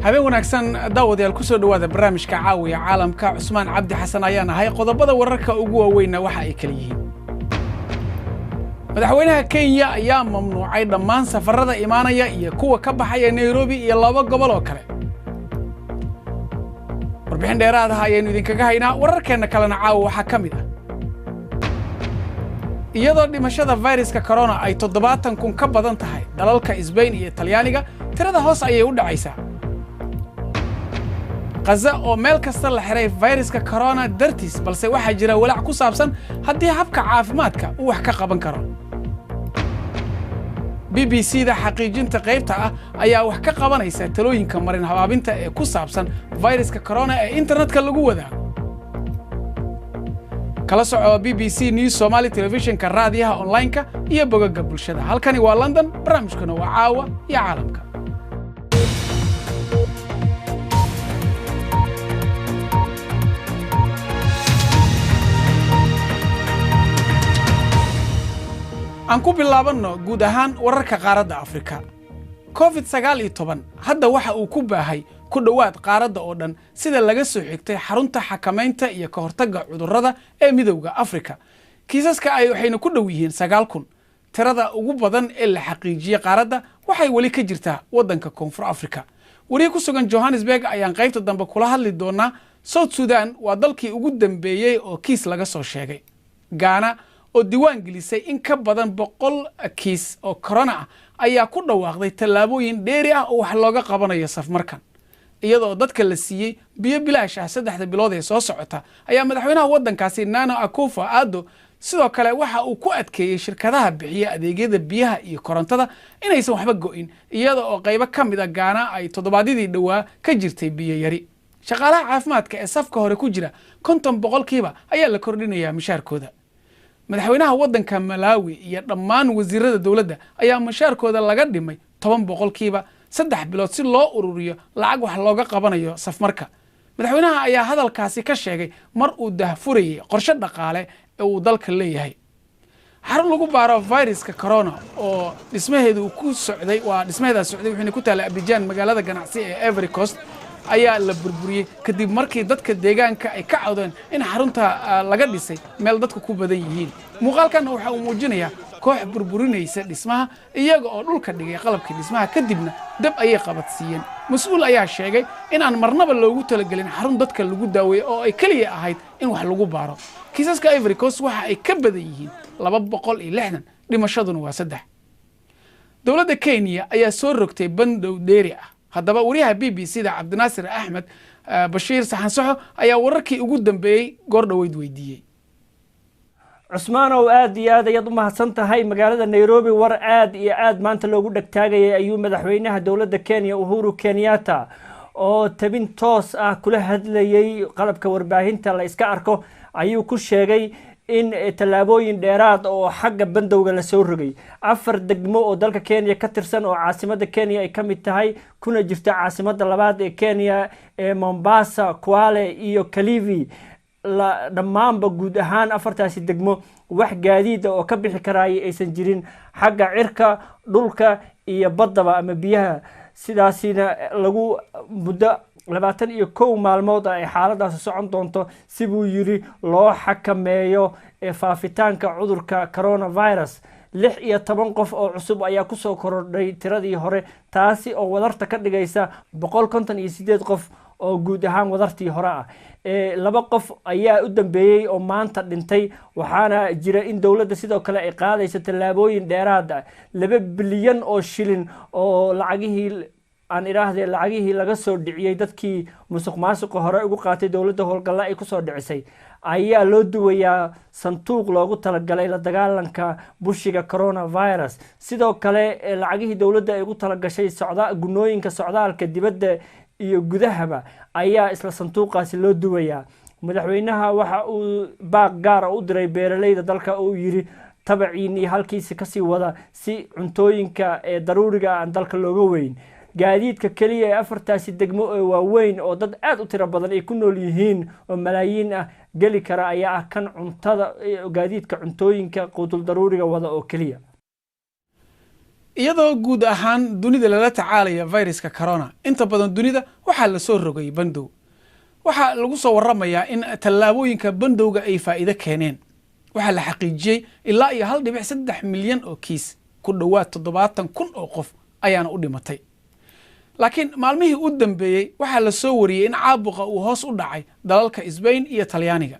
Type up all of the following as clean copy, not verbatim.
Habeen wanaagsan daawadayaal, kusoo dhowaada barnaamijka Caawiya Caalamka. Cusmaan Cabdi Xasan ayaan ahay. Qodobada wararka ugu waaweynna waxa ay kala yihiin: madaxweynaha Kenya ayaa mamnuucay dhammaan safarada imaanaya iyo kuwa ka baxaya Nairobi iyo laba gobol oo kale. Warbixin dheeraadaha ayaynu idinkaga haynaa. Wararkeenna kalena caawa waxaa ka mid ah iyadoo dhimashada fayraska corona ay 70,000 ka badan tahay dalalka Isbayn iyo Talyaaniga, tirada hoos ayay u dhacaysaa. Khaza oo meel kasta la xiray fayraska corona dartiis, balse waxaa jira walaac ku saabsan haddii habka caafimaadka uu wax ka qaban karo. BBC da xaqiijinta qaybta ah ayaa wax ka qabanaysa talooyinka marin habaabinta ee ku saabsan fayraska corona ee internetka lagu wadaago. Kala soco BBC News Somali telefishinka, raadiyaha, online-ka iyo bogagga bulshada. Halkani waa London, barnaamijkuna waa Caawa iyo Caalamka. Aan ku bilaabanno guud ahaan wararka qaaradda Afrika. COVID-19 hadda waxa uu ku baahay ku dhowaad qaaradda oo dhan, sida laga soo xigtay xarunta xakamaynta iyo ka hortagga cudurrada ee Midowda Afrika. Kiisaska ay waxayna ku dhow yihiin 9,000. Tirada ugu badan ee la xaqiijiyey qaaradda waxay weli ka jirtaa waddanka Koonfur Africa. Wariye ku sugan Johannesburg ayaan qaybta dambe kula hadli doonaa. South Sudan waa dalkii ugu dambeeyey oo kiis laga soo sheegay. Gaana oo diiwaan gelisay in ka badan 100 kiis oo corona ah ayaa ku dhawaaqday tallaabooyin dheeri ah oo wax looga qabanayo safmarkan, iyadoo dadka la siiyey biyo bilaash ah 3da bilood ee soo socota. Ayaa madaxweynaha waddankaasi Nana Akufo Addo sidoo kale waxa uu ku adkeeyey shirkadaha bixiya adeegyada biyaha iyo korontada inaysan waxba go'in, iyada oo qaybo ka mid a Gaana ay toddobaadyadii dhowaa ka jirtay biyo yari. Shaqaalaha caafimaadka ee safka hore ku jira 50% ayaa la kordhinayaa mishaarkooda. Madaxweynaha waddanka Malawi iyo dhammaan wasiirada dowladda ayaa mushaarkooda laga dhimay 10% 3 bilood si loo ururiyo lacag wax looga qabanayo safmarka. Madaxweynaha ayaa hadalkaasi ka sheegay mar uu dahfurayey qorshe dhaqaale ee uu dalka leeyahay. Xarun lagu baaro viruska corona oo dhismaheedu ku socday, waa dhismaheedaa socday, waxayna ku taallay Abijaan, magaalada ganacsi ee Ivory Coast, ayaa la burburiyey kadib markii dadka deegaanka ay ka cawdeen in xarunta laga dhisay meel dadku ku badan yihiin. Muuqaalkan waxa uu muujinayaa koox burburinaysa dhismaha, iyaga oo dhulka dhigay qalabkii dhismaha, kadibna dab ayay qabadsiiyeen. Mas-uul ayaa sheegay in aan marnaba loogu talagelin xarun dadka lagu daaweeye oo ay keliya ahayd in wax lagu baaro. Kiisaska Ivory Coast waxa ay ka badan yihiin 260, dhimashaduna waa 3. Dowladda Kenya ayaa soo rogtay bandow dheeri ah. Haddaba wariyaha BBC da Cabdinaasir Axmed Bashiir Saxansaxo ayaa wararkii ugu dambeeyey goor dhoweyd weydiiyey. Cusmaanow, aada iyo aad ayaad u mahadsan tahay. Magaalada Nairobi war aada iyo aad maanta loogu dhegtaagayay ayuu madaxweynaha dowladda Kenya Uhuru Kenyatta oo tabin toos ah kula hadlayay qalabka warbaahinta la iska arko ayuu ku sheegay in tallaabooyin dheeraad oo xagga bandowga lasoo rogay 4 degmo oo dalka Kenya ka tirsan, oo caasimada Kenya ay ka mid tahay, kuna jirta caasimada labaad ee Kenya ee Mombasa, Kwale iyo Kalivi. Dhammaanba guud ahaan afartaasi degmo wax gaadiida oo ka bixi karaaya aysan jirin xagga cirka, dhulka iyo baddaba ama biyaha, sidaasina lagu muddo 21 maalmood ay xaaladaasi socon doonto si buu yiri loo xakameeyo faafitaanka cudurka coronavirus. 16 qof oo cusub ayaa kusoo korodhay tiradii hore, taasi oo wadarta ka dhigaysa 158 qof oo guud ahaan wadartii hore ah. 2 qof ayaa u dambeeyey oo maanta dhintay. Waxaana jira in dowladda sidoo kale ay qaadayso tallaabooyin dheeraad ah. 2 bilyan oo shilin oo lacagihii aan idhaahdee lacagihii laga soo dhiciyey dadkii musuq maasuqa hore ugu qaatay dowladda howlgalla ay kusoo dhicisay ayaa loo duwayaa sanduuq loogu talagalay la dagaalanka bushiga coronavirus. Sidoo kale lacagihii dowladda ay ugu talagashay socda gunooyinka socdaalka dibadda iyo gudahaba ayaa isla sanduuqaasi loo duwayaa. Madaxweynaha waxa uu baaq gaara u diray beeraleyda dalka oo yiri tabaciin iyo halkiisi kasii wada si cuntooyinka ee daruuriga aan dalka looga weyn. Gaadiidka keliya ee afartaasi degmo ee waaweyn oo dad aada u tiro badan ay ku nool yihiin oo malaayiin ah geli kara ayaa ah kan cuntada, gaadiidka cuntooyinka quutul daruuriga wada oo keliya. Iyadoo guud ahaan dunida lala tacaalaya viruska corona, inta badan dunida waxaa lasoo rogay bandow. Waxaa lagu soo waramayaa in tallaabooyinka bandowga ay faa'iido keeneen. Waxaa la xaqiijiyey ilaa iyo 1.3 milyan oo kiis, ku dhowaad 70,000 oo qof ayaana u dhimatay. Laakiin maalmihii u dambeeyey waxaa la soo wariyey in caabuqa uu hoos u dhacay dalalka Sbain iyo Talyaaniga.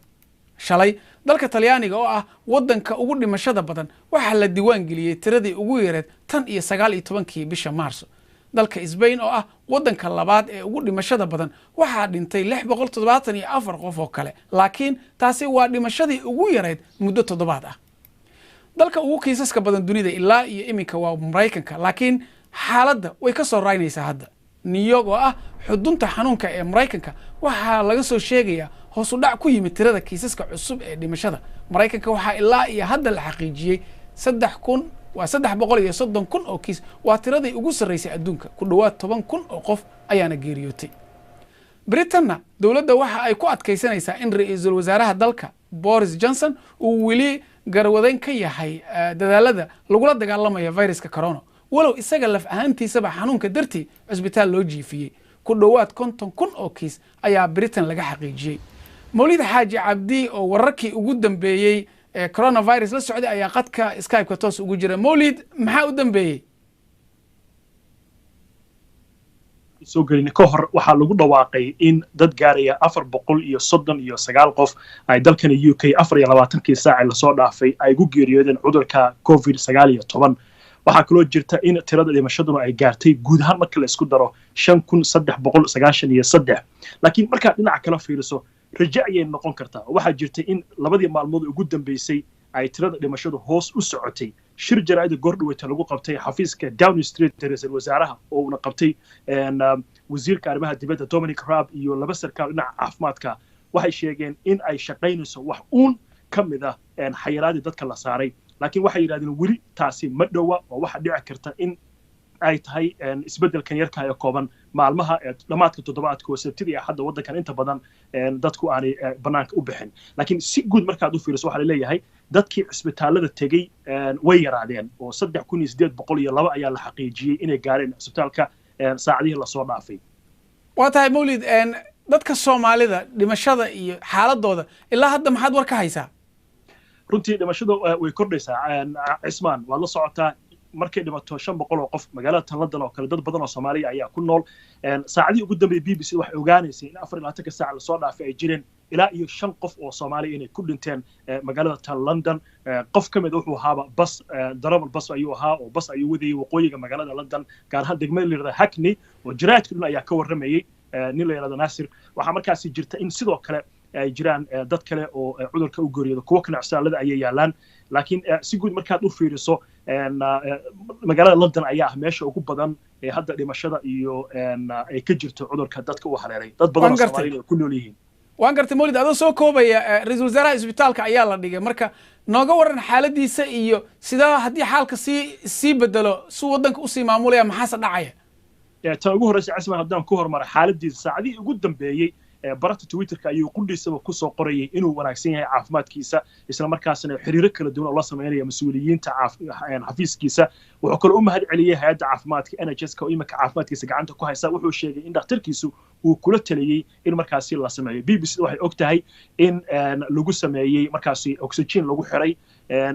Shalay dalka Talyaaniga, oo ah waddanka ugu dhimashada badan, waxaa la diiwaan geliyey tiradii ugu yareed tan iyo 19-kii bisha Maarso. Dalka Sbain, oo ah waddanka labaad ee ugu dhimashada badan, waxaa dhintay 674 qof oo kale, laakiin taasi waa dhimashadii ugu yareyd muddo toddobaad ah. Dalka ugu kiisaska badan dunida ilaa iyo iminka waa Maraykanka, laakiin xaaladda way ka soo raynaysaa hadda. New York, oo ah xudunta xanuunka ee Maraykanka, waxaa laga soo sheegayaa hoos u dhac ku yimid tirada kiisaska cusub ee dhimashada. Maraykanka waxaa ilaa iyo hadda la xaqiijiyey saddex kun waa 330,000 oo kiis. Waa tiradii ugu sarraysay adduunka. Ku dhowaad 10,000 oo qof ayaana geeriyootay. Britanna dowladda waxa ay ku adkaysanaysaa in ra-iisul wasaaraha dalka Boris Johnson uu weli garwadeyn ka yahay dadaalada lagula dagaalamaya viruska corona, walow isaga laf ahaantiisaba xanuunka dartii cusbitaal loo jiifiyey. Ku dhowaad 50,000 oo kiis ayaa Britain laga xaqiijiyey. Mawlid Xaaji Cabdi, oo wararkii ugu dambeeyey ee coronavirus la socday, ayaa qadka Skype-ka toos ugu jira. Mawlid, maxaa u dambeeyey? Soo gelin ka hor waxaa lagu dhawaaqay in dad gaaraya 439 qof ay dalkani UK 24-kii saaci lasoo dhaafay ay ugu geeriyoodeen cudurka COVID-19. Waxaa kaloo jirta in tirada dhimashaduna ay gaartay guud ahaan marka la isku daro 5393. Laakiin markaad dhinaca kala fiiriso, rajo ayay noqon kartaa. Waxaa jirtay in labadii maalmood ugu dambeysay ay tirada dhimashadu hoos u socotay. Shir jaraa'ida goordhaweyta lagu qabtay xafiiska Downing Street ra-iisul wasaaraha, oo uuna qabtay wasiirka arrimaha dibadda Dominic Raab iyo laba sarkaal dhinaca caafimaadka, waxay sheegeen in ay shaqaynayso wax uun ka mid ah xayiraadii dadka la saaray. Laakiin waxay yidhahdeen weli taasi ma dhowa, oo waxa dhici karta in ay tahay isbeddelkan yarka ee kooban maalmaha dhammaadka toddobaadka, oo Sabtida iyo Axadda waddankan inta badan dadku aanay bannaanka u bixin. Laakiin si guud markaad u fiiriso, waxaa laleeyahay dadkii cisbitaallada tegey way yaraadeen, oo 3802 ayaa la xaqiijiyey inay gaareen cisbitaalka saacadihii lasoo dhaafay. Waa tahay, Mawlid. Dadka Soomaalida dhimashada iyo xaaladooda ilaa hadda maxaad war ka haysaa? Runtii dhimashadu way kordhaysaa, Cismaan. Waad la socotaa, markay dhimato 500 oo qof magaalada tan London oo kale, dad badan oo Soomaaliya ayaa ku nool. Saacadihii ugu dambeeyey BBC waxay ogaanaysay in 24-ka saac lasoo dhaafay ay jireen ilaa iyo shan qof oo Soomaaliya inay ku dhinteen magaalada tan London. Qof ka mid wuxuu ahaaba bas darawal, bas ayuu ahaa oo bas ayuu wadayay waqooyiga magaalada London, gaar ahaan degmada la yidhahda Hackney, oo jaraa'idka dhan ayaa ka warramayey, nin la yidhahdo Naasir. Waxaa markaasi jirta in sidoo kale ay jiraan dad kale oo cudurka u geeriyooda, kuwo kale cisbitaallada ayay yaalaan. Laakiin si guud markaad u fiiriso, magaalada London ayaa ah meesha ugu badan ee hadda dhimashada iyo ay ka jirto cudurka dadka u haleelay, dad badan oo Soomaalida ku nool yihiin. Waan gartay, Mawlid. Adoo soo koobaya, ra-iisul wasaaraha isbitaalka ayaa la dhigay. Marka nooga waran xaaladiisa iyo sidaa haddii xaalka sii bedelo si waddanka usii maamulaya, maxaase dhacaya? Tan ugu horreysa, Cismaan, haddaan ku hormara xaaladiisa, saacadihii ugu dambeeyey barata Twitterka ayuu qudhiisaba kusoo qorayay inuu wanaagsan yahay caafimaadkiisa, isla markaasna xiriiro kala duwan oo la sameynaya mas-uuliyiinta xafiiskiisa. Wuxuu kaloo u mahad celiyey hay-adda caafimaadka NHS-ka oo iminka caafimaadkiisa gacanta ku haysa. Wuxuu sheegay in dhakhtarkiisu uu kula taliyey in markaasi la sameeyo. BBC waxay og tahay in lagu sameeyey markaasi oxygen lagu xiray,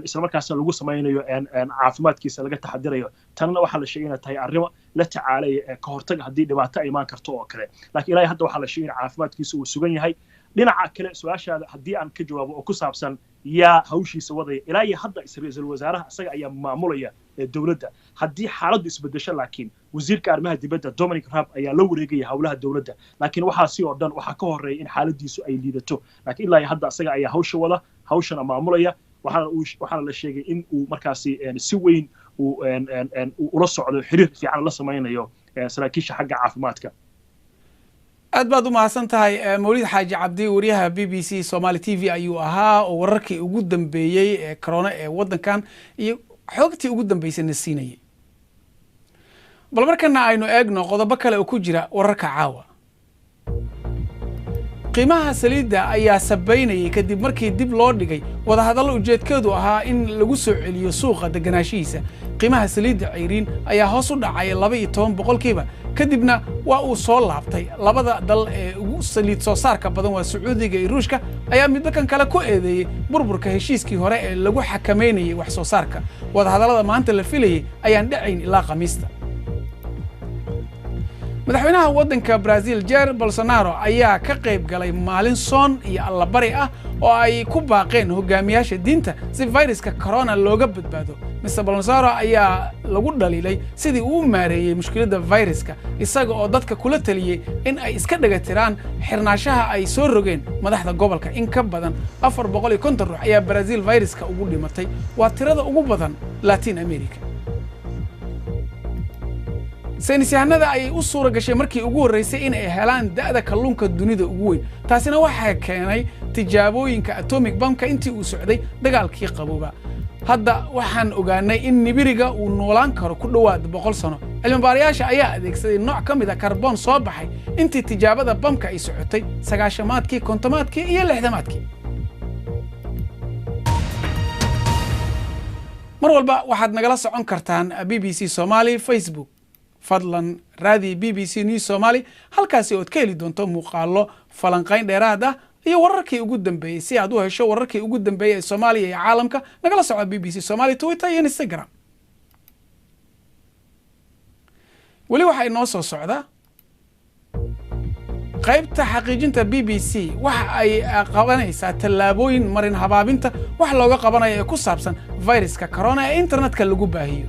isla markaasna lagu samaynayo caafimaadkiisa laga taxadirayo. Tanna waxaa la sheegay inay tahay arrimo la tacaalaya ka hortaga haddii dhibaato ay imaan karto oo kale. Laakiin ilaahay hadda waxaa la sheegay in caafimaadkiisa uu sugan yahay. Dhinaca kale, su-aashaada haddii aan ka jawaabo oo ku saabsan yaa hawshiisa wadaya, ilaa iyo hadda ra-iisul wasaaraha isaga ayaa maamulaya dowladda. Haddii xaaladdu isbedesho laakiin, wasiirka arrimaha dibadda Dominic Raab ayaa la wareegaya howlaha dowladda. Laakiin waxaasi oo dhan waxaa ka horreeya in xaaladiisu ay liidato. Laakiin ilaa iyo hadda isaga ayaa hawsha wada, hawshana maamulaya. Waxaana la sheegay in uu markaasi si weyn uu ula socdo, xiriir fiican la samaynayo saraakiisha xagga caafimaadka. Aad baad u mahadsan tahay, Mawlid Xaaji Cabdi. Wariyaha BBC Somali TV ayuu ahaa, oo wararkii ugu dambeeyey ee corona ee waddankan iyo xogtii ugu dambeysay na siinayay. Bal markana aynu eegno qodobo kale oo ku jira wararka caawa. Qiimaha saliidda ayaa sabaynayay kadib markii dib loo dhigay wadahadallo ujeedkeedu ahaa in lagu soo celiyo suuqa deganaanshihiisa. Qiimaha saliidda cayriin ayaa hoos u dhacay 12%, kadibna waa uu soo laabtay. Labada dal ee ugu saliid soo saarka badan waa Sacuudiga iyo Ruushka ayaa midba kan kale ku eedeeyey burburka heshiiskii hore ee lagu xakamaynayay wax soo saarka. Wadahadallada maanta la filayey ayaan dhacayn ilaa Khamiista. Madaxweynaha waddanka Brazil Jair Bolsonaro ayaa ka qayb galay maalin soon iyo allabari ah oo ay ku baaqeen hogaamiyaasha diinta si fayraska corona looga badbaado. Mr Bolsonaro ayaa lagu dhaliilay sidii uu u maareeyey mushkiladda fayraska, isaga oo dadka kula taliyey in ay iska dhagatiraan xirnaashaha ay soo rogeen madaxda gobolka. In ka badan 450 ruux ayaa Brazil fayraska ugu dhimatay, waa tirada ugu badan Latin America. Saynis yahanada ayay u suura gashay markii ugu horreysay in ay helaan da'da kalluunka dunida ugu weyn. Taasina waxaa keenay tijaabooyinka atomic bamka intii uu socday dagaalkii qabooba. Hadda waxaan ogaanay in nibiriga uu noolaan karo ku dhowaad 100 sano. Cilmibaarayaasha ayaa adeegsaday nooc ka mid a karboon soo baxay intii tijaabada bamka ay socotay 90-aadkii, 50-aadkii iyo 60-aadkii. Mar walba waxaad nagala socon kartaan BBC Somali Facebook. Fadlan raadi BBC News Somali, halkaasi ood ka heli doonto muuqaallo, falanqayn dheeraad ah iyo wararkii ugu dambeeyey. Si aad u hesho wararkii ugu dambeeyey ee Soomaaliya iyo caalamka, nagala soco BBC Somali Twitter iyo Instagram. Weli waxaa inoo soo socda qaybta xaqiijinta. BBC waxa ay qabanaysaa tallaabooyin marin habaabinta wax looga qabanayo ee ku saabsan fayraska corona ee internetka lagu baahiyo.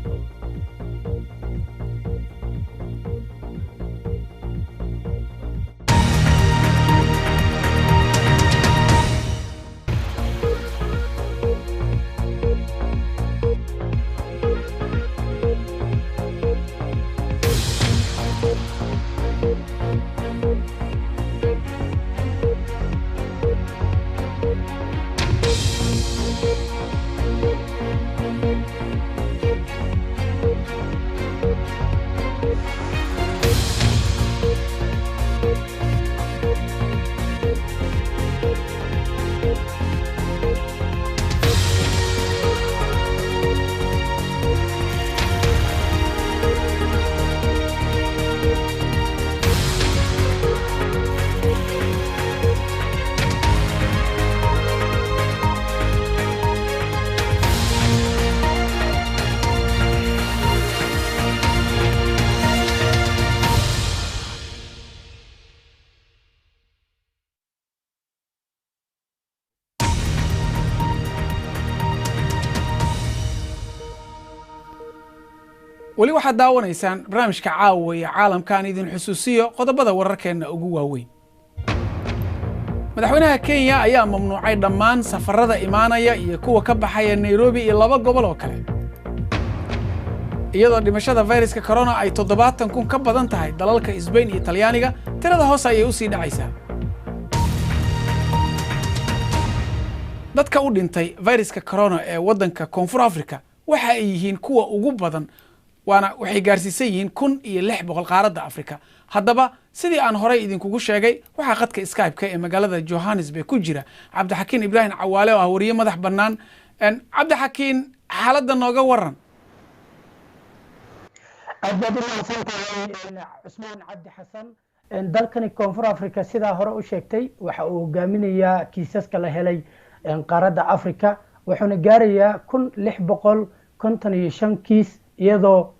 Weli waxaad daawanaysaan barnaamijka Caawa iyo Caalamka. Aan idin xusuusiyo qodobada wararkeenna ugu waaweyn. Madaxweynaha Kenya ayaa mamnuucay dhammaan safarada imaanaya iyo kuwa ka baxaya Nairobi iyo laba gobol oo kale, iyadoo dhimashada fayraska corona ay 70,000 ka badan tahay dalalka Sbain iyo Talyaaniga. Tirada hoose ayay u sii dhacaysaa. Dadka u dhintay fayraska corona ee waddanka Koonfur Africa waxa ay yihiin kuwa ugu badan, waana waxay gaarsiisan yihiin 1600 qaaradda Afrika. Haddaba, sidii aan horey idinkugu sheegay, waxaa khadka Skype-ka ee magaalada Johannesburg ku jira Cabdixakiin Ibraahim Cawaale oo ah wariye madax bannaan. Cabdixakiin, xaaladda nooga waran. Aad baad u mahadsan tahay, Cusmaan Cabdi Xasan. Dalkani Koonfur Africa, sidaa hore u sheegtay, waxa uu hogaaminayaa kiisaska la helay qaaradda Africa, wuxuuna gaarayaa 1655 kiis, iyadoo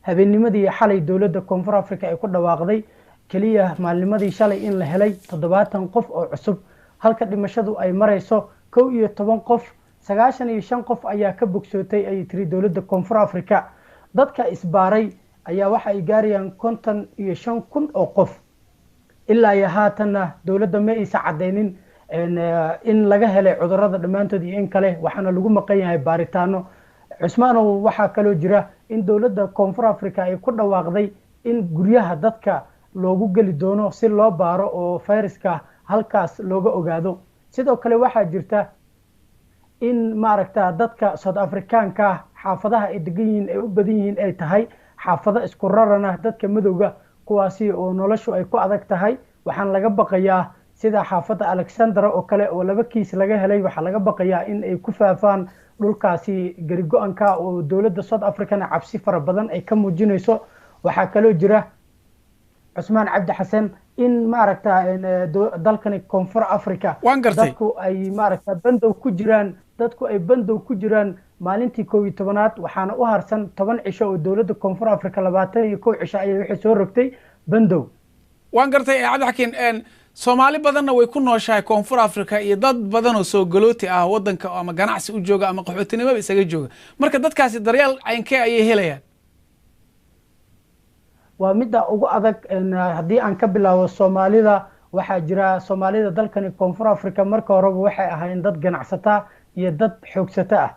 habeennimadii xalay dowladda Koonfur Africa ay ku dhawaaqday keliya maalnimadii shalay in la helay 70 qof oo cusub, halka dhimashadu ay marayso 11 qof. 95 qof ayaa ka bogsootay, ayay tiri dowladda Koonfur Africa. Dadka isbaaray ayaa waxa ay gaarayaan 55,000 oo qof. Ilaa iyo haatanna dowladda ma aysa caddaynin in laga helay cudurrada dhammaantood iyo in kale, waxaana lagu maqan yahay baaritaano. Cusmaanow, waxaa kaloo jira in dowladda Koonfur Africa ay ku dhawaaqday in guryaha dadka loogu geli doono si loo baaro oo fayraska halkaas looga ogaado. Sidoo kale waxaa jirta in maaragta dadka South Africaanka xaafadaha ay degan yihiin ay u badan yihiin ay tahay xaafado isku rarana dadka madowga, kuwaasi oo noloshu ay ku adag tahay. Waxaan laga baqayaa Sida xaafadda Alexandra oo kale oo 2 kiis laga helay, waxaa laga baqayaa in ay ku faafaan dhulkaasi garigo-anka oo dowladda South Africana cabsi fara badan ay ka muujinayso. Waxaa kaloo jira, Cusmaan Cabdi Xasan, in maaragta dalkani Koonfur Africa Waan gartay. dadku ay maaragta bandow ku jiraan, dadku ay bandow ku jiraan maalintii 11aad, waxaana u harsan 10 cisho oo dowladda Koonfur Africa 21 cisho ayay waxay soo rogtay bandow. Waan gartay, Cabdixakiin. Soomaali badanna way ku nooshahay Koonfur Africa iyo dad badan oo soo galooti ah waddanka, ama ganacsi u jooga ama qaxootinimaba isaga jooga. Marka dadkaasi daryeel caynkee ayay helayaan? Waa midda ugu adag. Haddii aan ka bilaabo Soomaalida, waxaa jira Soomaalida dalkani Koonfur Africa marka horeba waxay ahaayeen dad ganacsata iyo dad xoogsato ah.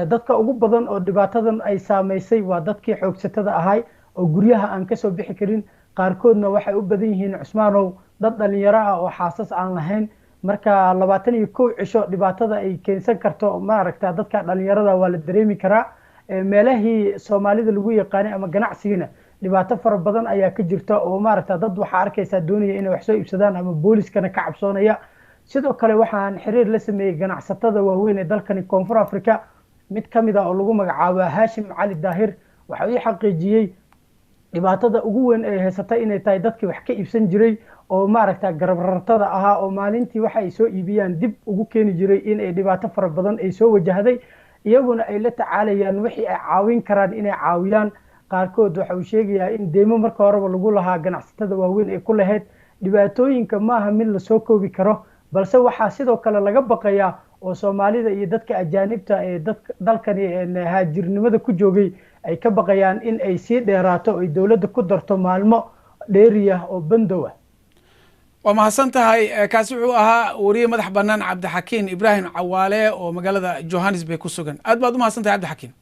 Dadka ugu badan oo dhibaatadan ay saameysay waa dadkii xoogsatada ahay oo guryaha aan kasoo bixi karin. Qaarkoodna waxay u badan yihiin, Cusmaanow, dad dhalinyaro ah oo xaasas aan lahayn. Marka 21 cisho dhibaatada ay keensan karto maaragta dadka dhalinyarada waa la dareemi karaa. Meelahii Soomaalida lagu yaqaanay ama ganacsigiina dhibaato fara badan ayaa ka jirta, oo maaragta dad waxaa arkaysaa doonaya inay wax soo iibsadaan ama booliskana ka cabsoonaya. Sidoo kale waxaan xiriir la sameeyey ganacsatada waaweyn ee dalkani Koonfur Africa. Mid ka mid ah oo lagu magacaabo Haashim Cali Daahir waxa uu xaqiijiyey dhibaatada ugu weyn ee haysatay inay tahay dadkii wax ka iibsan jiray oo maaragta garabrartada ahaa oo maalintii waxa ay soo iibiyaan dib ugu keeni jiray in ay dhibaato fara badan ay soo wajahday, iyaguna ay la tacaalayaan wixii ay caawin karaan inay caawiyaan. Qaarkood waxa uu sheegayaa in deymo marka horeba lagu lahaa ganacsatada waaweyn ay ku lahayd. Dhibaatooyinka maaha mid lasoo koobi karo, balse waxaa sidoo kale laga baqayaa oo Soomaalida iyo dadka ajaanibta ee dadka dalkani haajirnimada ku joogay ay ka baqayaan in ay sii dheeraato, ay dowladda ku darto maalmo dheeriyah oo bandow ah. Waa mahadsan tahay. Kaasi wuxuu ahaa wariye madax bannaan Cabdixakiin Ibraahim Cawaale oo magaalada Johannesburg ku sugan. Aad baad u mahadsan tahay, Cabdixakiin.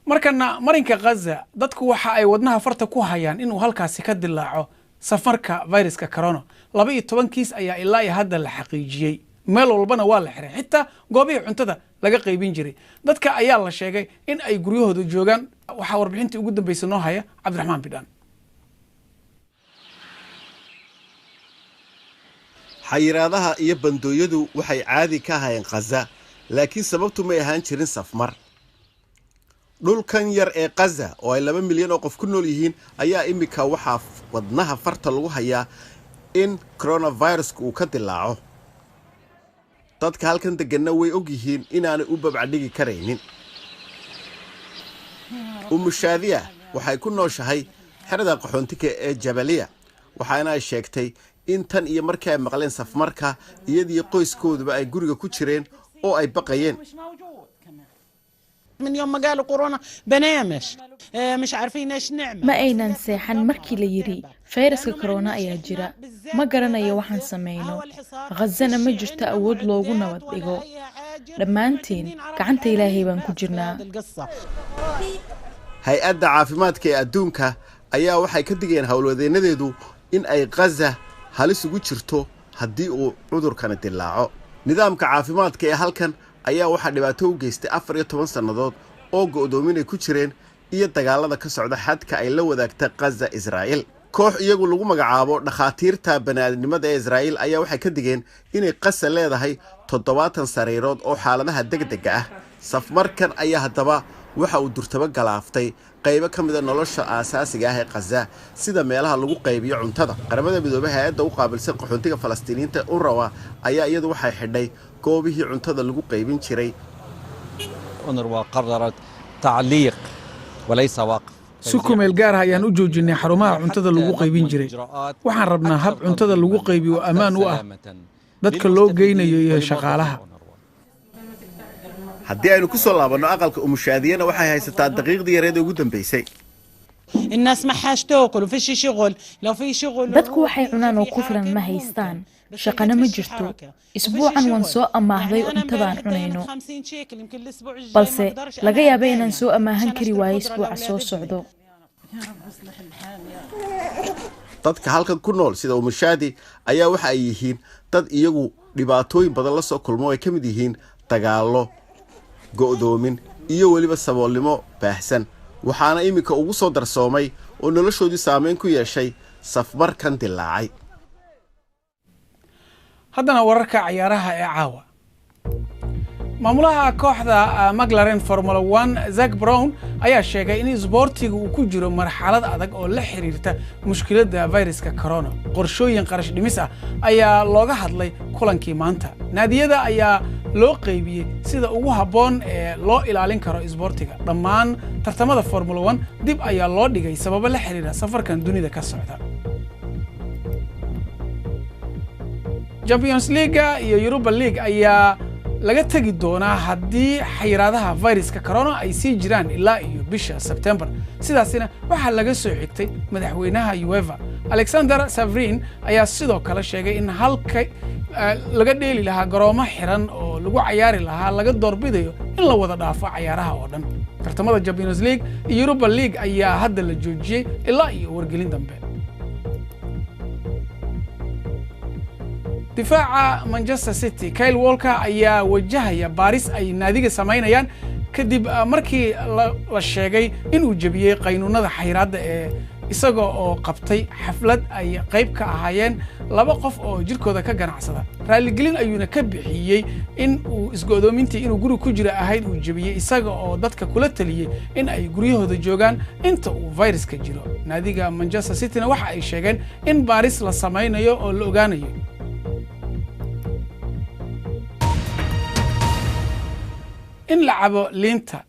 Markana marinka Ghaza, dadku waxa ay wadnaha farta ku hayaan inuu halkaasi ka dilaaco safarka viruska corona. 12 kiis ayaa ilaa iyo hadda la xaqiijiyey, meel walbana waa la xiray, xitaa goobihii cuntada laga qaybin jiray. Dadka ayaa la sheegay in ay guryahooda joogaan. Waxaa warbixintii ugu dambeysay noo haya Cabdiraxmaan Bidhaan. Xayiraadaha iyo bandooyadu waxay caadi ka ahaayeen Khaza, laakiin sababtu may ahaan jirin safmar. Dhulkan yar ee Khaza oo ay 2 milyan oo qof ku nool yihiin ayaa iminka waxaa wadnaha farta lagu hayaa in coronaviruska uu ka dilaaco. Dadka halkan deganna way og yihiin inaanay u babcadhigi karaynin. Umushaadiya waxay ku nooshahay xerada qaxoontiga ee Jabaliya, waxaana ay sheegtay in tan iyo markii ay maqleen safmarka iyadii qoyskooduba ay guriga ku jireen oo ay baqayeen. Ma aynan seexan markii la yidhi fayraska korona ayaa jira. Ma garanayo waxaan samayno. Khazana ma jirto awood loogu nabad dhigo. Dhammaantiin gacanta Ilaahay baan ku jirnaa. Hay-adda caafimaadka ee adduunka ayaa waxay ka digayeen howlwadeennadeedu in ay Khaza halis ugu jirto haddii uu cudurkani dilaaco. Nidaamka caafimaadka ee halkan ayaa waxaa dhibaato u geystay 14 sannadood oo go'doominay ku jireen iyo dagaalada ka socda xadka ay la wadaagta Khaza Israa'iil. Koox iyagu lagu magacaabo dhakhaatiirta bani'aadnimada ee Israa'iil ayaa waxay ka digeen inay Khaza leedahay 70 sariirood oo xaaladaha degdega ah. Safmarkan ayaa haddaba waxa uu durtabo galaaftay qaybo ka mida nolosha aasaasiga ah ee Khaza, sida meelaha lagu qaybiyo cuntada. Qaramada Midoobay hay-adda u qaabilsan qaxoontiga Falastiiniyiinta UNRWA ayaa iyadu waxay xidhay goobihii cuntada lagu qaybin jiray. Si kumeel gaar ah ayaan u joojinay xarumaha cuntada lagu qaybin jiray. Waxaan rabnaa hab cuntada lagu qaybiyo oo ammaan u ah dadka loo geynayo iyo shaqaalaha. Haddii aynu ku soo laabanno aqalka Umushaadiyana, waxay haysataa daqiiqdii yareed ee ugu dambaysay. Dadku waxay cunaan oo ku filan ma haystaan, shaqana ma jirto. Isbuucan waan soo amaahday cuntadaan cunayno, balse laga yaaba inaan soo amaahan kari waayo isbuuca soo socdo. Dadka halkan ku nool sida Umushaadi ayaa waxa ay yihiin dad iyagu dhibaatooyin badan la soo kulmo oo ay ka mid yihiin dagaallo, go'doomin iyo weliba saboolnimo baahsan, waxaana iminka ugu soo darsoomay oo noloshoodii saameyn ku yeeshay safmarkan dilaacay. Haddana wararka cayaaraha ee caawa. Maamulaha kooxda McLaren Formula 1 Zak Brown ayaa sheegay in isboortiga uu ku jiro marxalad adag oo la xiriirta mushkiladda fayraska corona. Qorshooyin qarash dhimis ah ayaa looga hadlay kulankii maanta. Naadiyada ayaa loo qaybiyey sida ugu habboon ee loo ilaalin karo isboortiga. Dhammaan tartamada Formula 1 dib ayaa loo dhigay sababo la xiriira safarkan dunida ka socda. Champions League iyo Europa League ayaa laga tegi doonaa haddii xayiraadaha fayraska corona ay sii jiraan ilaa iyo bisha Sebtembar. Sidaasina waxaa laga soo xigtay madaxweynaha UEFA. Alexander Savrin ayaa sidoo kale sheegay in halka laga dheeli lahaa garoomo xiran oo lagu cayaari lahaa laga doorbidayo in la wada dhaafo cayaaraha oo dhan. Tartamada Champions League iyo Europa League ayaa hadda la joojiyey ilaa iyo wargelin dambe. Difaaca Manchester City Kyle Walker ayaa wajahaya baaris ay naadiga samaynayaan kadib markii la sheegay inuu jebiyey qaynuunada xayiraadda ee isaga oo qabtay xaflad ay qayb ka ahaayeen 2 qof oo jirkooda ka ganacsada. Raaligelin ayuuna ka bixiyey in uu isgo'doomintii inuu guri ku jira ahayd uu jebiyey, isaga oo dadka kula taliyey in ay guryahooda joogaan inta uu fayraska jiro. Naadiga Manchester Cityna waxa ay sheegeen in baaris la samaynayo oo la ogaanayo. In la cabo liinta,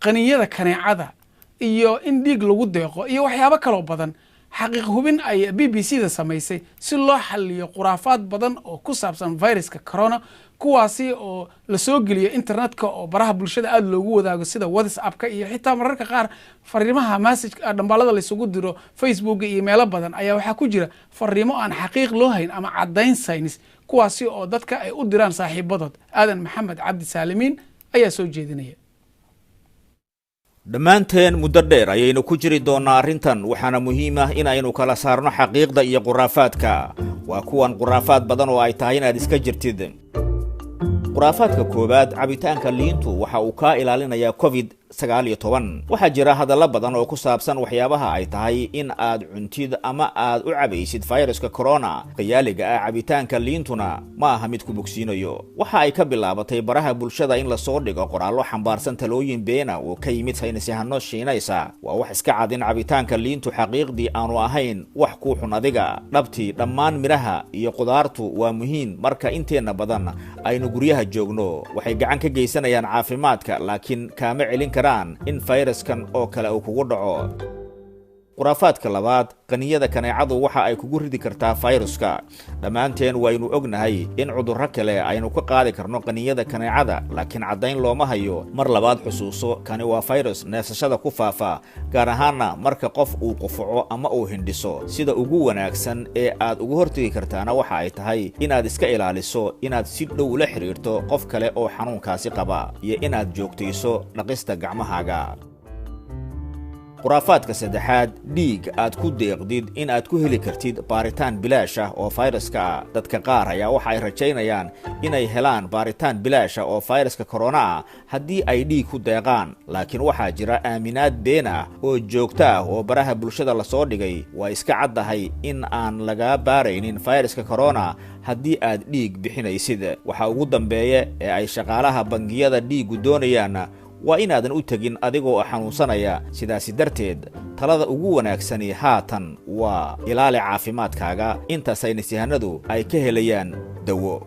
qaninyada kaneecada iyo in dhiig lagu deeqo iyo waxyaabo kaloo badan. Xaqiiq hubin ay BBC da samaysay si loo xalliyo khuraafaad badan oo ku saabsan fayraska corona, kuwaasi oo la soo geliyo internetka oo baraha bulshada aada loogu wadaago sida WhatsApp-ka iyo xitaa mararka qaar fariimaha message dhambaalada laysugu diro Facebook iyo meelo badan, ayaa waxaa ku jira fariimo aan xaqiiq loo hayn ama caddayn saynis, kuwaasi oo dadka ay u diraan saaxiibadood. Aadan Maxamed Cabdi Saalimiin ayaa soo jeedinaya. Dhammaanteen muddo dheer ayaynu ku jiri doonnaa arrintan, waxaana muhiim ah in aynu kala saarno xaqiiqda iyo khuraafaadka. Waa kuwan khuraafaad badan oo ay tahay inaad iska jirtid. Khuraafaadka koowaad: cabitaanka liintu waxa uu kaa ilaalinayaa COVID-19. Waxaa jira hadallo badan oo ku saabsan waxyaabaha ay tahay in aad cuntid ama aad u cabaysid fayraska corona khiyaaliga ah. Cabitaanka liintuna ma aha mid ku bogsiinayo. Waxa ay ka bilaabatay baraha bulshada in lasoo dhigo qoraallo xambaarsan talooyin beena oo ka yimid saynisyahano Shiinaysa. Waa wax iska cad in cabitaanka liintu xaqiiqdii aanu ahayn wax kuu xun adiga. Dhabtii, dhammaan midhaha iyo qudaartu waa muhiim marka inteenna badan aynu guryaha joogno. Waxay gacan ka geysanayaan caafimaadka, laakiin kaama celin karaan in fayraskan oo kale uu kugu dhaco. Khuraafaadka labaad: qaniyada kaneecadu waxa ay kugu ridi kartaa fayruska. Dhammaanteen waynu ognahay in cudurro kale aynu ka qaadi karno qaniyada kaneecada, laakiin caddayn looma hayo. Mar labaad xusuuso, kani waa fayrus neefsashada ku faafa, gaar ahaanna marka qof uu qufuco ama uu hindhiso. Sida ugu wanaagsan ee aad uga hortegi kartaana waxa ay tahay inaad iska ilaaliso inaad si dhow ula xidhiirto qof kale oo xanuunkaasi qaba iyo inaad joogtayso dhaqista gacmahaaga. Khuraafaadka saddexaad: dhiig aad ku deeqdid in aad ku heli kartid baaritaan bilaash ah oo fayraska ah. Dadka qaar ayaa waxa ay rajaynayaan inay helaan baaritaan bilaash ah oo fayraska corona ah haddii ay dhiig ku deeqaan, laakiin waxaa jira aaminaad been ah oo joogto ah oo baraha bulshada lasoo dhigay. Waa iska caddahay in aan lagaa baaraynin fayraska corona haddii aad dhiig bixinaysid. Waxa ugu dambeeya ee ay shaqaalaha bangiyada dhiiggu doonayaan waa inaadan u tegin adigoo xanuunsanaya. Sidaasi darteed, talada ugu wanaagsani haatan waa ilaali caafimaadkaaga inta saynisyahanadu ay ka helayaan dawo.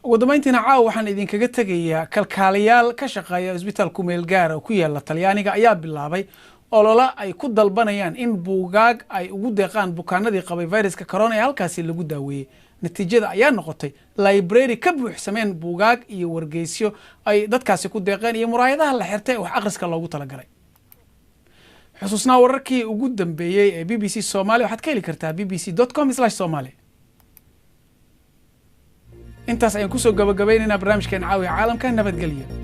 Ugu dambayntiina, caawa waxaan idinkaga tegayaa kalkaaliyaal ka shaqeeya isbitaal kumeel gaara oo ku yaala Talyaaniga ayaa bilaabay olole ay ku dalbanayaan in buugaag ay ugu deeqaan bukaanadii qabay viruska corona ee halkaasi lagu daaweeyey. Natiijada ayaa noqotay library ka buuxsameen buugaag iyo wargeysyo ay dadkaasi ku deeqeen iyo muraayadaha la xirtay ee wax akhriska loogu talagalay. Xusuusnaa, wararkii ugu dambeeyey ee BBC Soomaali waxaad ka heli kartaa bbc.com/somali. Intaas ayaan kusoo gabagabaynaynaa barnaamijkeena Caawiya Caalamka. Nabadgelyo.